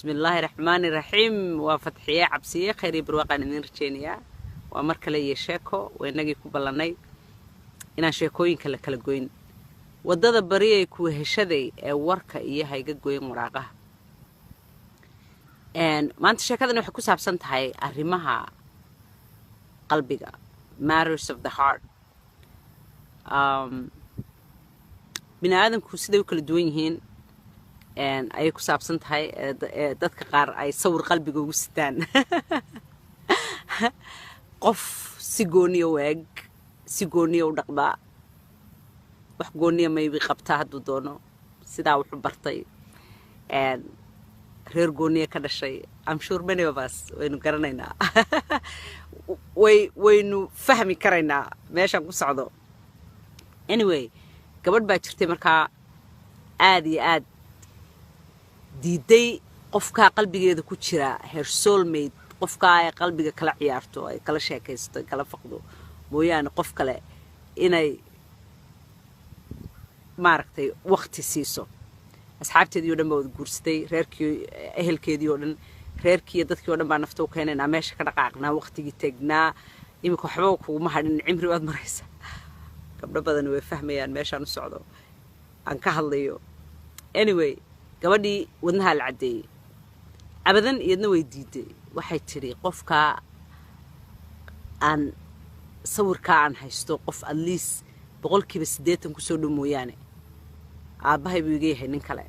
Bismillaahi raxmaani raxiim. Waa Fatxiye Cabsiye. Khayr iyo barwaaqaan idiin rajeynayaa. Waa mar kale iyo sheeko. Waa inagii ku ballannay inaan sheekooyinka la kala goyn. Waddada bariyay kuwa heshaday ee warka iyo hayga goyn waraaqaha. Maanta sheekadani waxay ku saabsan tahay arrimaha qalbiga, matters of the heart. Bini aadamku siday u kala duwan yihiin ayay ku saabsan tahay. Dadka qaar ay sawir qalbiga ugu sitaan qof si gooniya u eg, si gooniya u dhaqmaa, wax gooniya maybi qabtaa hadduu doono, sidaa wuxu bartay, reer gooniya ka dhashay. I'm sure many of us waynu garanaynaa, way waynu fahmi karaynaa meeshaan ku socdo. Anyway, gabadh baa jirtay markaa aada iyo aad diiday qofkaa qalbigeeda ku jira, her soulmate, qofkaa ay qalbiga kala ciyaarto, ay kala sheekaysto, ay kala faqdo mooyaane qof kale inay maaragtay wakti siiso. Asxaabteedii o dhan baa wada guursatay, reerkii, ehelkeedii oo dhan, reerkii iyo dadkii o dhan baa nafta u keenaynaa, meesha ka dhaqaaqnaa, waqtigii tegnaa, iminka waxba kuguma hadhin, cimri baad maraysa. Gabdho badani way fahmayaan meeshaan u socdo aan ka hadlayo. Anyway, gabadhii wadnahaa la caddeeyey abadan, iyadna way diiday. Waxay tidhi, qofkaa aan sawirkaa aan haysto qof at least 80% kusoo dhow mooyaane, aabbahay buu iga yahay nin kale.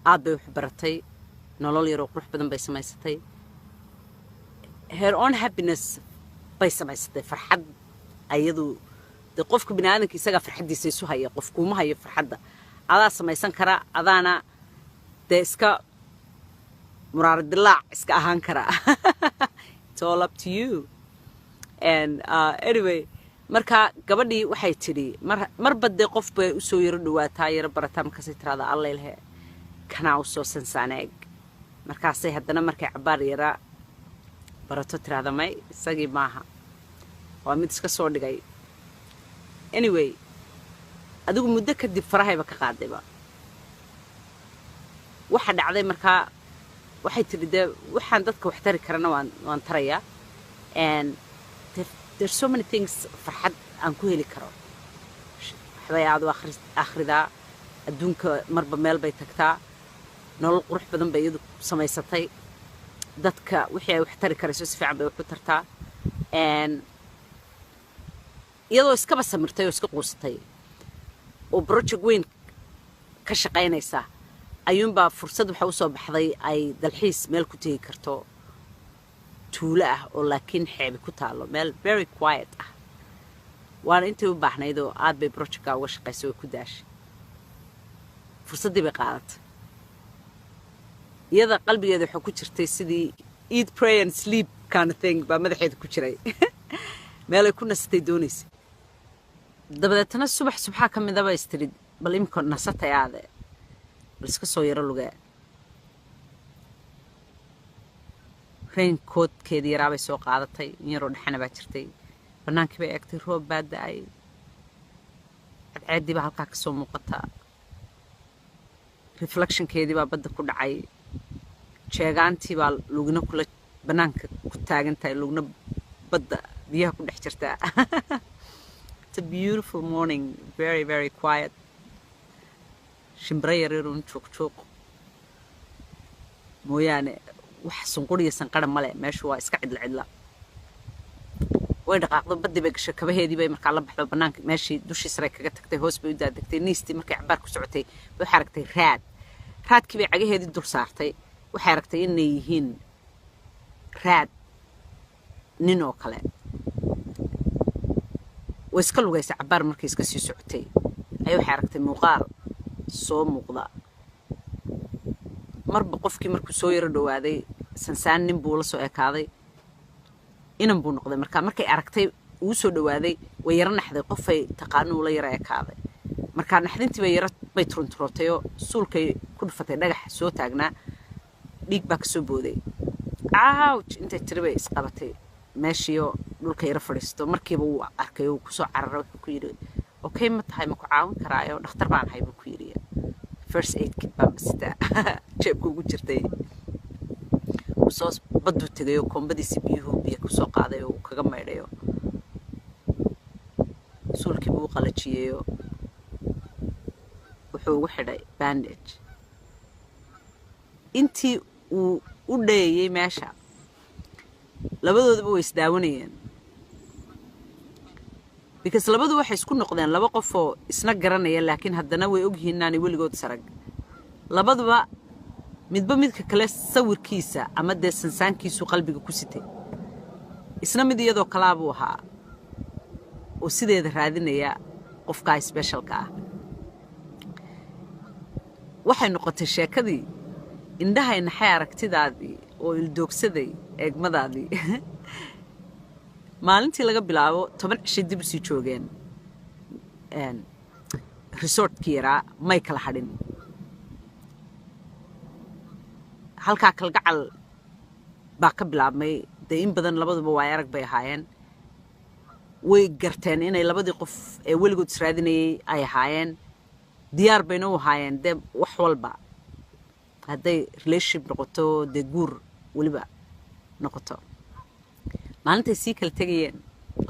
Aad bay wax baratay, nolol yaroo qurux badan bay samaysatay, her own happiness bay samaysatay, farxad ayadu dee qofka bini aadamka isagaa farxaddiisa isu haya. Qof kuuma hayo farxadda, adaa samaysan kara, adaana dee iska muraaro dilaac iska ahaan kara. It's all up to you. And anyway, marka gabadhii waxay tidhi, mar marba dee qof bay usoo yaro dhawaataa, yaro barataa, markaasay tiraahdaa, "Allaylhe, kanaa usoo sansaaneeg." Markaasay haddana markay cabbaar yara barato tiraahda, "May, isagii maaha, waa mid iska soo dhigay." Anyway, adigu muddo kadib farahayba ka qaadayba. Waxa dhacday markaa, waxay tidhi, dee waxaan dadka wax tari karana waan tarayaa, and there's so many things farxad aan ku heli karo. Waxbay aad u akhridaa, adduunka marba meel bay tagtaa, nolol qurux badan bay iyadu samaysatay, dadka wixii ay wax tari karayso si fiican bay wax u tartaa. And iyadoo iskaba samirtay oo iska quusatay oo project weyn ka shaqaynaysa ayuunbaa fursad waxa usoo baxday ay dalxiis meel ku tegi karto, tuulo ah oo laakiin xeebi ku taalo, meel very quiet ah. Waana intay u baahnaydoo aad bay projectka uga shaqaysay, way ku daashay. Fursaddii bay qaadatay. Iyada qalbigeeda waxaa ku jirtay sidii eat, pray and sleep kind of thing baa madaxeeda ku jiray. Meelay ku nasatay doonaysay. Dabadeetna subax subxaa ka midaba istiri, bal imika nasatay, aade bal iska soo yaro lugee. Raincoatkeedii yaraabay soo qaadatay, in yaroo dhexana baa jirtay. Bannaankii bay eegtay, roob baa da-ay, cadceeddii baa halkaa ka soo muuqataa, reflectionkeedii baa badda ku dhacay, jeegaantii baa lugna kula bannaanka ku taagan tahay, lugna badda biyaha ku dhex jirtaa. It's a beautiful morning, very very quiet, shimbiro yaryarun juuq juuq mooyaane wax sunquriya sanqara male. Meeshu waa iska cidla cidla. Way dhaqaaqdo, baddii bay gashay, kabaheedii bay markaa la baxdo, bannaanka meeshii dushii sare kaga tagtay, hoos bay u daadegtay. Niistii markay cabaar ku socotay bay waxay aragtay raad. Raadkii bay cagaheedii dul saartay. Waxay aragtay inay yihiin raad nin oo kale. Way iska lugaysay cabaar. Markay iska sii socotay ayay waxay aragtay muuqaal soo muuqda. Marba qofkii markuu soo yaro dhawaaday, sansaan nin buu la soo ekaaday, inan buu noqday. Marka markay aragtay uu soo dhawaaday, way yaro naxday. Qofay taqaano uu la yaro ekaaday. Markaa naxdintii bay yaro bay turunturootayoo suulkay ku dhufatay dhagax soo taagnaa. Dhiig baa kasoo booday. "Ouch!" intay tiri bay isqabatay meeshiioo dhulka yaro fadhiisto. Markiiba wuu arkay oo kusoo cararay. Wuxuu ku yidhi, "Okay, ma tahay? Ma ku caawin karaayo? Dhakhtar baan ahay," buu ku yidhi. First aid kit baan sitaa, jeebka ugu jirtay. Soo badduu tegay oo koombadiisi biyuhu biyo kusoo qaaday oo uu kaga maydhayo, suulkii buu u qalajiyeyoo wuxuu ugu xidhay bandage. Intii uu u dhayayey meesha, labadoodaba way isdaawanayeen, because labadu waxay isku noqdeen laba qofoo isna garanaya, laakiin haddana way ogyihiin inaanay weligood sarag. Labaduba midba midka kale sawirkiisa ama dee sansaankiisu qalbiga ku sitay. Isna mid iyadoo kalaabuu ahaa oo sideeda raadinaya qofkaa specialka ah. Waxay noqotay sheekadii indhahay naxay aragtidaadii oo ildoogsaday eegmadaadii. Maalintii laga bilaabo 10 cishay dib usii joogeen resortkii yaraa, may kala hadhin. Halkaa kalgacal baa ka bilaabmay. Dee in badan labaduba waay arag bay ahaayeen, way garteen inay labadii qof ee weligood israadinayay ay ahaayeen, diyaar bayna u ahaayeen dee wax walba hadday relationship noqoto, dee guur weliba noqoto. Maalintay sii kala tegayeen,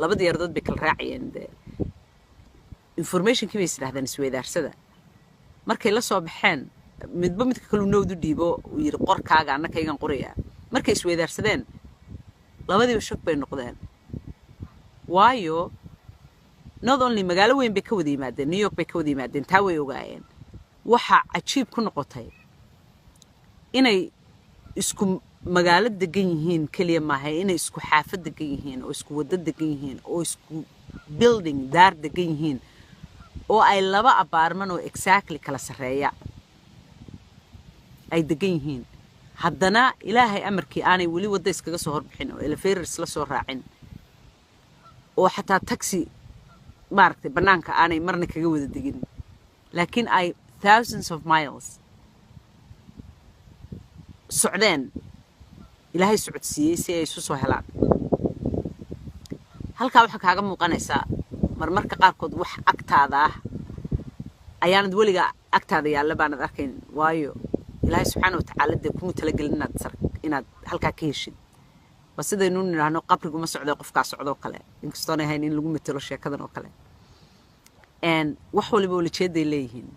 laba diyaaradood bay kala raacayeen. Dee informationkii bay is idhahdeen isweydaarsada. Markay la soo baxeen, midba midka kaluu note u dhiibo, uu yidhi, "Qorkaaga, anna kaygan qorayaa." Markay isweydaarsadeen, labadiiba shock bay noqdeen, waayo not only magaalo weyn bay ka wada yimaadeen, New York bay ka wada yimaadeen, taa way ogaayeen. Waxaa cajiib ku noqotay inay isku magaalo degan yihiin keliya maaha, inay isku xaafad degan yihiin oo isku waddo degan yihiin oo isku building, daar degan yihiin, oo ay laba apartment oo exactly kala sarreeya ay degan yihiin. Haddana Ilaahay amarkii aanay weli waddo iskaga soo horbixin oo elevator isla soo raacin oo xataa taxi maaragtay bannaanka aanay marna kaga wada degin, laakiin ay thousands of miles socdeen, Ilaahay socodsiiyey si ay isu soo helaan. Halkaa waxaa kaaga muuqanaysaa marmarka qaarkood wax agtaada ah ayaanad weligaa agtaada yaalla baanad arkayn, waayo Ilaahay subxaana wa tacaala dee kumuu talagelin inaad halkaa ka heshid. Waa sidaynu nidhaahno, qabriguma socday qofkaa socdoo kale, inkastoonay ahayn in lagu metelo sheekadan oo kale. Wax waliba ulajeeday leeyihiin.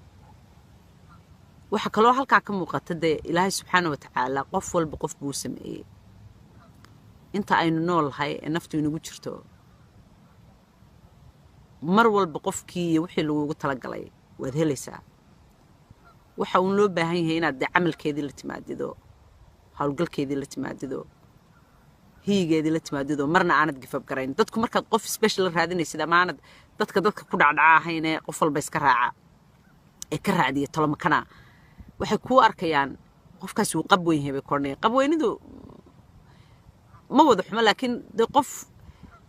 Waxaa kaloo halkaa ka muuqata dee Ilaahay subxaana wa tacaala qof walba qof buu sameeyey. Inta aynu nool nahay ee naftu inagu jirto, mar walba qofkii iyo wixii lagugu talagalay waad helaysaa. Waxa uun loo baahan yahay inaad dee camalkeedii la timaadido, howlgalkeedii la timaadido, hiyigeedii la timaadido, marna aanad give up garayn. Dadku markaad qof special raadinaysid ama aanad dadka ku dhacdhaca ahaynee qof walba iska raaca ee ka raacdiya tolomakana, waxay kuu arkayaan qofkaasi wuu qab weyn yahay bay koranayaan. Qab weynidu ma wada xumo, laakiin dee qof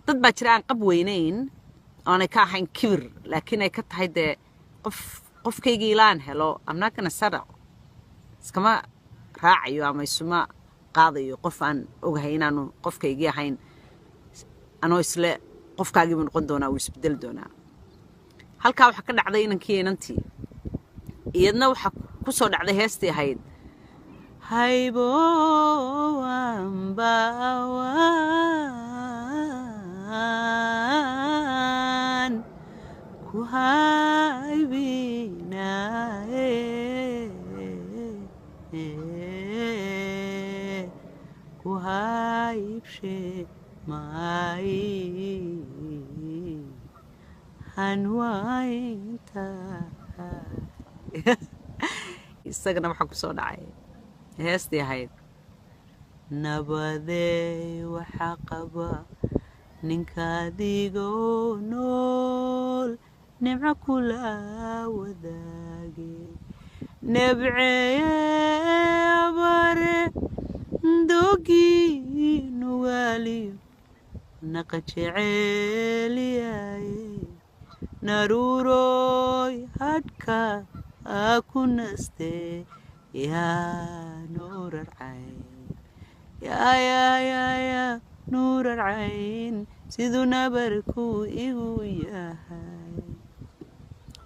dad baa jira aan qab weynayn, oonay ka ahayn kibir, laakiin ay ka tahay dee qof qofkaygii ilaan helo, I'm not gonna settle, iskama raacayo ama isuma qaadayo qof aan ogahay inaanu qofkaygii ahayn, anoo isle qofkaagiibuu noqon doonaa, wuu isbedeli doonaa. Halkaa waxaa ka dhacday inankii inantii, iyadna waxaa ku soo dhacday heestii ahayd haybo ambawaan ku haybinaaye, ku haybshe maay hanwaynta. Isagana waxaa ku soo dhacay heestii ahayd nabadey waxaa qaba ninka adigoo nool nimco kula wadaage, nebceeye abare dogii nugaaliyo naqa jeceeliyaye, naruuroy hadhka ku naste, yaa nuurar cayn, yaa yaa yaa yaa nuurar cayn, siduu nabarku igu yahay.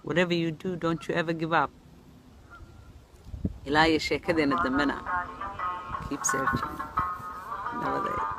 Whatever you do, don't you ever give up. Ilaa iyo sheekadeena dambena, keep searching. Nabadeed.